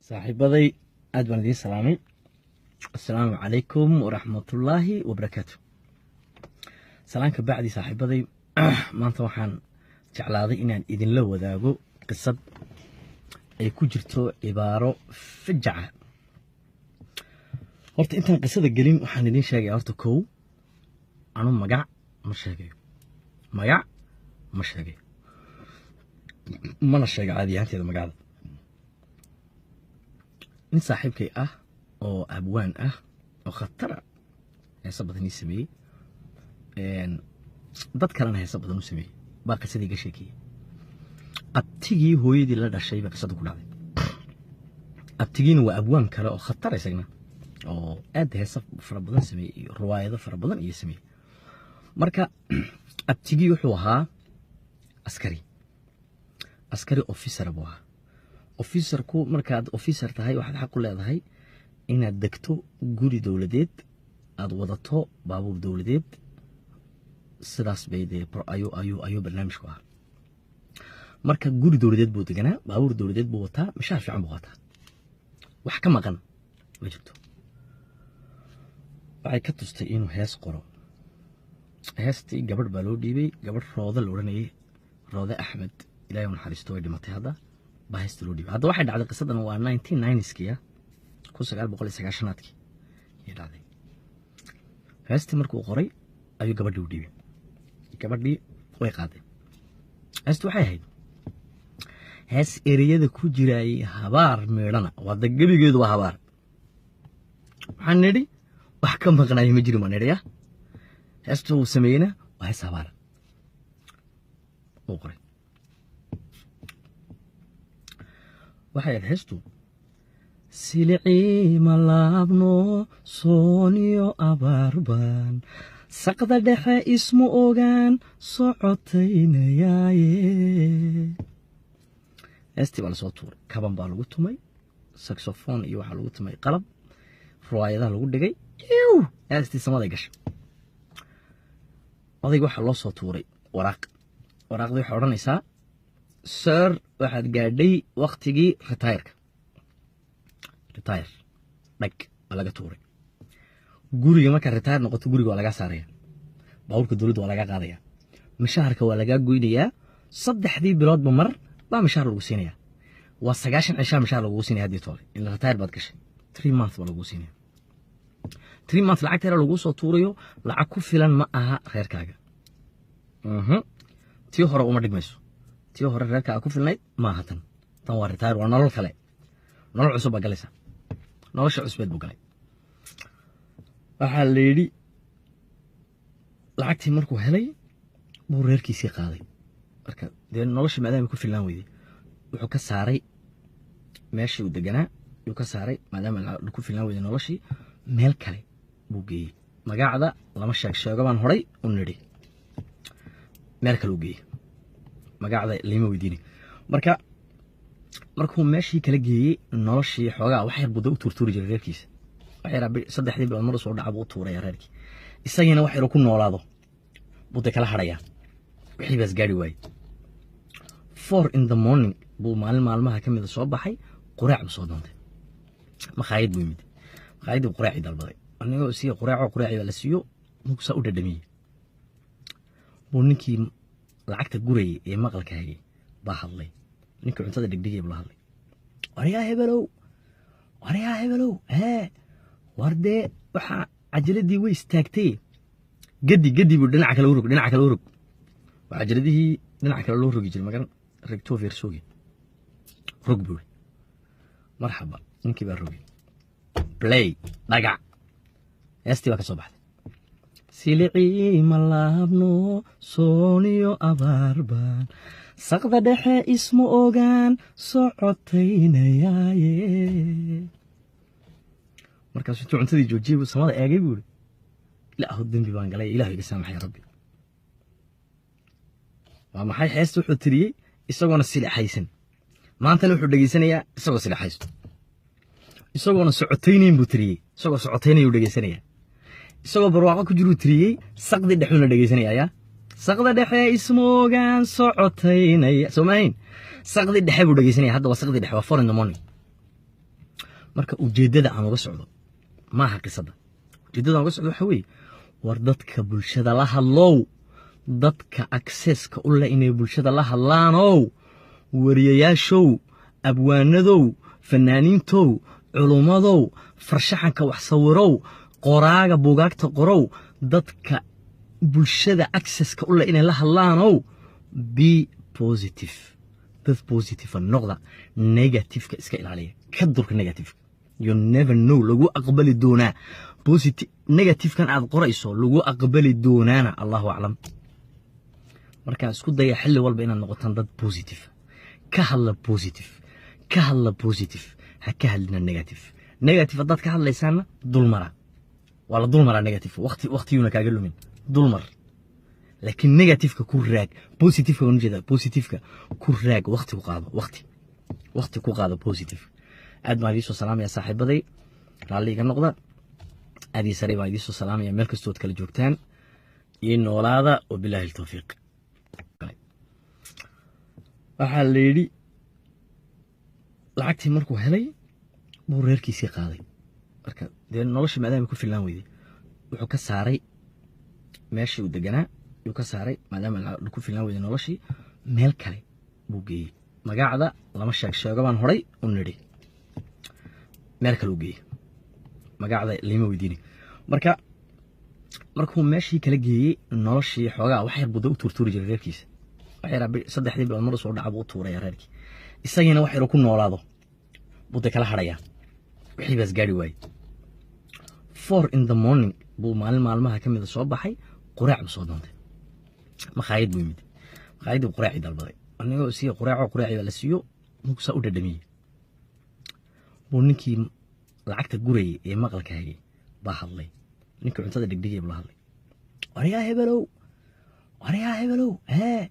Saaxiibaday, aad baan idiin salaamay. Assalaamu calaykum waraxmatullaahi wabarakaatu. Salaanka bacdi, saaxiibaday, maanta waxaan jeclaaday inaan idinla wadaago qisad ay ku jirto cibaaro fajaca. Horta intaan qisada gelin, waxaan idiin sheegaya horta kow, anu magac ma sheegayo, magac ma sheegayo, mana sheego caadi ahaanteeda magacda. Nin saaxiibkay ah oo abwaan ah oo khatara, heese badan ii sameeyey, dad kalena heese badan u sameeyey, baa qisadii ga sheekeeyey. Abtigii hooyadii la dhashay baa qisada ku dhacday. Abtigiina waa abwaan kale oo khatar isagna, oo aad heese fara badan sameeyey iyo riwaayado fara badan iyo sameeyey. Marka abtigii wuxuu ahaa askari, askari officer buu ahaa. Officerku, markaad officer tahay, waxaad xaq u leedahay inaad degto guri dowladeed, aad wadato baabuur dowladeed. Sidaas bay dee ayuu barnaamijku ahaa. Marka guri dowladeed buu deganaa, baabuur dowladeed buu wataa, mishaar fiican buu wataa, wax ka maqan ma jirto. Waxay ka tustay inuu hees qoro. Heestii gabadh baa loo dhiibay, gabadh Roode la odhanayay, Roode Axmed, Ilahay u naxariisto, way dhimatay hadda, baa heesta loo dhiibay. Hadda waxay dhacday qisadan waa 1990-skiya, 1990-aadkii ayay dhacday. Heestii markuu qoray ayuu gabadhii u dhiibay. Gabadhii way qaaday. Heesti waxay ahayd hees ereyada ku jiraayay habaar meedhana, waa da gebigeedu waa habaar. Waxaan nidhi wax ka maqnayo ma jirin baan nidhi. Ya heesta uu sameeyeyna waa hees habaara uu qoray. Waxay ahayd heestu: silicii ma laabno, sooniyo abaarbaan, saqda dhexe isma ogaan, socotaynayaaye. Heestii baa lasoo tuuray, kaban baa lagu tumay, saxophone iyo waxaa lagu tumay qalab riwaayadaha lagu dhigay. Iw, heestii samaday gashay. Odayga waxaa loo soo tuuray waraaq. Waraaqdii waxay odhanaysaa: "Sir, waxaad gaadhay waktigii retire-ka, retire." Dhag waa laga tuuray guriga. Markaa retire noqoto, guriga waa lagaa saaraya, baabuurka dowladda waa lagaa qaadaya, mishaharka waa lagaa goynayaa. 3dii biloodba mar baa mishaar lagu siinaya. Waa 90 cishaa mishaar lagugu siinaya haddii toole in retire baad gashay. 3 month baa lagugu siinaya, 3 month. Lacagta yara laguu soo tuurayo lacag ku filan ma aha reerkaaga. Tii hore uma dhigmayso. Tii hore reerkaaga ku filnayd ma aha tan. Tan waa retire, waa nolol kale, nolol cusub baa galaysa. Nolosha cusbeed buu galay. Waxaa la yidhi lacagtii markuu helay buu reerkiisii qaaday. Marka dee nolosha maadaama ku filnaan weyday, wuxuu ka saaray meeshii uu deganaa yuu ka saaray. Maadaama ku filnaan weyday noloshii, meel kale buu geeyey. Magacda lama sheeg sheego baan horay u nidhi. Meel kale uu geeyey, magacda lama weydiini. Marka markuu meeshii kala geeyey, noloshii xoogaa wax yar buu da u tuurtuuri jiray reerkiisa. Wax yaraa 3dii bilood mar soo dhaca buu u tuuraya reerkii, isagiina wax yaruu ku noolaado buu de kala hadhayaa. Wixii baas gaari waayey. 4 in the morning buu maalin maalmaha ka mida soo baxay, quraac buu soo doontay. Makhaayad buu yimid, makhaayadii buu quraacii dalbaday. Anigoo siiya quraaco, quraacii baa la siiyo. Markuu saa u dhadhamiyey buu ninkii lacagta gurayay ee maqalka hayay baa hadlay. Ninkii cuntada dhigdhigay buu la hadlay: "Waryaa hebelow, waryaa hebelow, hee, war dee waxaa cajaladii way istaagtay, gedi gedi buu, dhinaca kale u rog, dhinaca kale u rog." Waa cajaladihii dhinaca kale loo rogi jiray, magaran recto verso-gi. "Rog," buu. Marxaba, ninkii baa rogay. Play, dhagac, heestii baa ka soo baxday: silicii ma laabno, sooniyo abaarbaan, saqda dhexe isma ogaan, socotaynayaaye. Markaasuu intuu cuntadii joojiyey buu samada eegay, buu yidhi: "Ilaahu, dembi baan galay, Ilahu iga saamaxay Rabbi." Waa maxay heesta? Wuxuu tiriyey isagoona silixaysan. Maantana wuxuu dhegeysanayaa isagoo silixaysto. Isagoona socotaynayn buu tiriyey, isagoo socotaynayuu dhegeysanayaa. Isagoo barwaaqo ku jiruu tiriyey, saqdi dhexuuna dhegeysanaya. Yaa saqda dhexe ismoogaan socotaynaya, soo maahayn? Saqdi dhexe buu dhegeysanaya hadda. Waa saqdi dhexe, waa 4 in the morning. Marka ujeeddada aan uga socdo maaha qisada, ujeeddada aan uga socdo waxa weeye: war dadka bulshada la hadlow, dadka accesska u leh inay bulshada la hadlaanow, wariyayaashow, abwaanadow, fanaaniintow, culummadow, farshaxanka wax sawirow, qoraaga buugaagta qorow, dadka bulshada accesska u leh inay la hadlaanow, be positive. Dad positive noqda, negativeka iska ilaaliya, ka durka negativeka. You never know, lagu aqbali doonaa positive negativekan aad qorayso, lagu aqbali doonaana, Allahu aclam. Marka isku daya xilli walba inaad noqotaan dad positive ka hadla, positive ka hadla, positive ha ka hadlina. Negative, negative haddaad ka hadlaysaana, dulmara, waa la dulmaraa negative. Waqti waqtiyuuna kaaga lumin, dulmar. Laakiin negativeka ku raag, positiveka waan ujeedaa, positiveka ku raag, waqti ku qaado, waqti ku qaado positive. Aad baan idiin soo salaamaya, saaxiibaday, raalli iga noqda. Aad iyo sare baan idiin soo salaamaya meel kastood kala joogtaan. Iyo noolaada, wabilaahi tawfiiq. Waxaa la yidhi lacagtii markuu helay buu reerkiisii qaaday. Marka dee nolosha maadaama ku fillaan weyday, wuxuu ka saaray meeshii uu deganaa yuu ka saaray. Maadaama ku fillaan weyday noloshii, meel kale buu geeyey. Magacda lama sheeg sheego baan horay u nidhi. Meel kale u geeyey, magacda lima weydiini. Marka markuu meeshii kala geeyey, noloshii xoogaa wax yar buu da u tuurtuuri jiray reerkiisa. Wax yaraa 3dii bilood mar soo dhaca buu u tuuraya reerkii, isagiina wax yaruu ku noolaado buu de kala hadhayaa. Wixii baas gaari waayey. 4 in the morning buu maalin maalmaha ka mida soo baxay, quraac buu soo doontay. Makhaayad buu yimid, makhaayadii quraacii dalbaday. Anigoo siiya quraaco, quraacii baa la siiyo. Markuu saa u dhadhamiyey buu ninkii lacagta gurayay ee maqalka hayay baa hadlay. Ninkii cuntada dhigdhigay buu la hadlay: "Waryaa hebelow, waryaa hebelow, hee,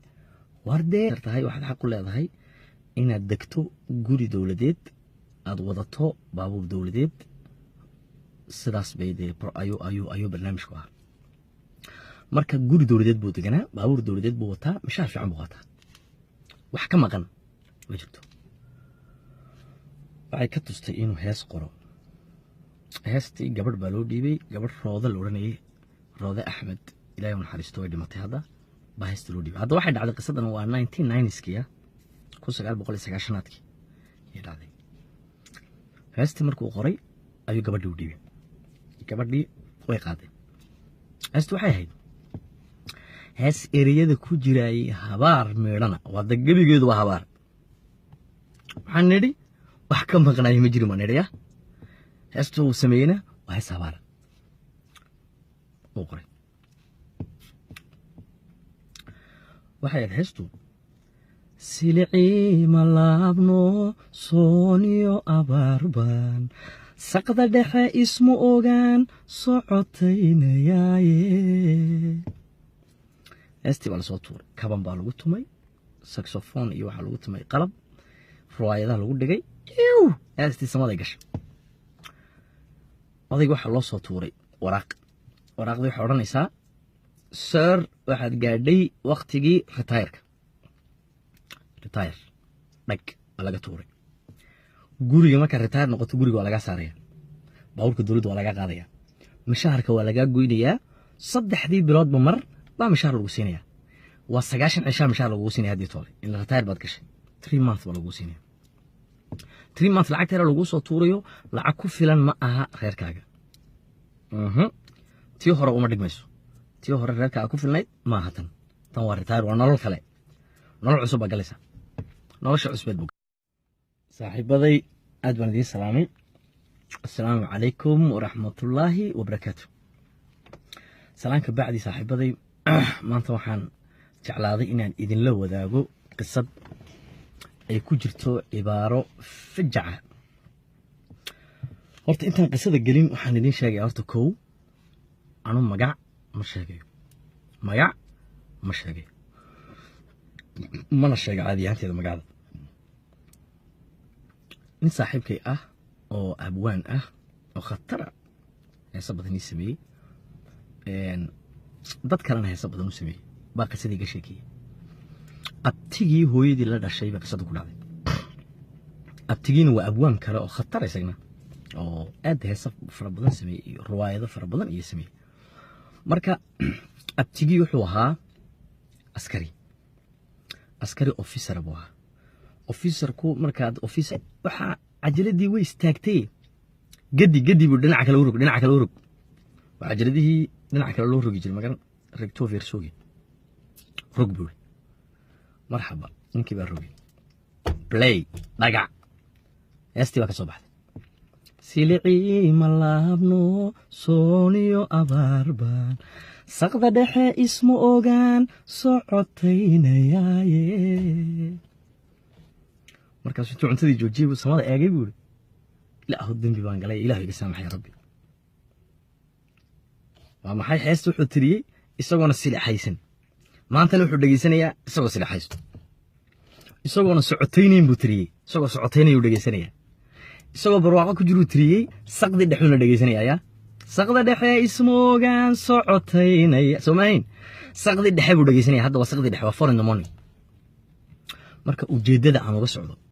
war dee tahay waxaad xaq u leedahay inaad degto guri dowladeed, aad wadato baabuur dowladeed." Sidaas bay dee ayuu barnaamijku ahaa. Marka guri dowladeed buu deganaa, baabuur dowladeed buu wataa, mishaar fiican buu qaataa, wax ka maqan ma jirto. Waxay ka tustay inuu hees qoro. Heestii gabadh baa loo dhiibay, gabadh Rooda la odhanayay, Roode Axmed, Ilahay u naxariisto, way dhimatay hadda, baa heesta loo dhiibay. Hadda waxay dhacday qisadan waa 1990skiya, 1990-aadkii ayay dhacday. Heestii markuu qoray ayuu gabadhii u dhiibay, gabadhii way qaaday. Heesti waxay ahayd hees ereyada ku jiraayay habaar meedhana, waa da gebigeedu waa habaar. Waxaan nidhi wax ka maqnayo ma jirin baan nidhi. Ya heesta uu sameeyeyna waa hees habaara uu qoray. Waxay ahayd heestu: "Silicii ma laabno, sooniyo abaarbaan, saqda dhexe isma ogaan socotaynayaaye." Heestii baa lasoo tuuray, kaban baa lagu tumay, saxophone iyo waxaa lagu tumay qalab, riwaayadaha lagu dhigay. Iw, heestii samaday gashay. Odayga waxaa loo soo tuuray waraaq. Waraaqdii waxay odhanaysaa: "Sir, waxaad gaadhay waktigii retireka, retire." Dhag waa laga tuuray guriga. Markaa retire noqoto, guriga waa lagaa saaraya, baabuurka dowladda waa lagaa qaadaya, mishaharka waa lagaa goynayaa. 3dii biloodba mar baa mishaar lagu siinaya, waa 90 cishaa mishaar lagugu siinaya. Haddii toole in retire baad gashay, 3 month baa lagugu siinaya. 3 month lacagta yara laguu soo tuurayo lacag ku filan ma aha reerkaaga. Tii hore uma dhigmayso. Tii hore reerkaaga ku filnayd ma aha tan. Tan waa retire, waa nolol kale, nolol cusub baa galaysa, nolosha cusbeed buu. Saaxiibaday, aad baan idiin salaamay. Assalaamu calaykum waraxmatullaahi wabarakaatu. Salaanka bacdi, saaxiibaday, maanta waxaan jeclaaday inaan idinla wadaago qisad ay ku jirto cibaaro fajaca. Horta intaan qisada gelin, waxaan idiin sheegaya horta kow, anu magac ma sheegayo, magac ma sheegayo, mana sheego caadi ahaanteeda magacda. Nin saaxiibkay ah oo abwaan ah oo khatara, heese badan ii sameeyey, dad kalena heese badan u sameeyey, baa qisadii ga sheekeeyey. Abtigii hooyadii la dhashay baa qisada ku dhacday. Abtigiina waa abwaan kale oo khatar isagna. Oo aad heesa fara badan sameeyey iyo riwaayado fara badan iyo sameeyey. Marka abtigii wuxuu ahaa askari, officer buu ahaa. Officerku markaad officer, waxaa cajaladii way istaagtay. Gedi gedi buu, dhinaca kale u rog, dhinaca kale u rog. Waa cajaladihii dhinaca kale loo rogi jiray, magaran recto versogi rog buu. Marxaba, ninkii baa rogay, play, dhagac, heestii baa ka soo baxday. Silicii ma laabno, sooniyo abaarbaan, saqda dhexe isma ogaan, socotaynayaaye. Markaasuu intuu cuntadii joojiyey buu samada eegay, buu yidhi: "Ilaahu, dembi baan galay, Ilaahu iga saamaxay." Rabbi, waa maxay heesta? Wuxuu tiriyey isagoona silixaysan, maantana wuxuu dhegeysanayaa isagoo silixaysto. Isagoona socotaynayn buu tiriyey, isagoo socotaynayuu dhegeysanayaa. Isagoo barwaaqo ku jiruu tiriyey, saqdi dhexuuna dhegeysanaya. Yaa saqda dhexe ismoogaan socotaynaya, soo maahayn? Saqdi dhexe buu dhegeysanaya hadda, waa saqdi dhexe, waa 4 in the morning. Marka ujeeddada aan uga socdo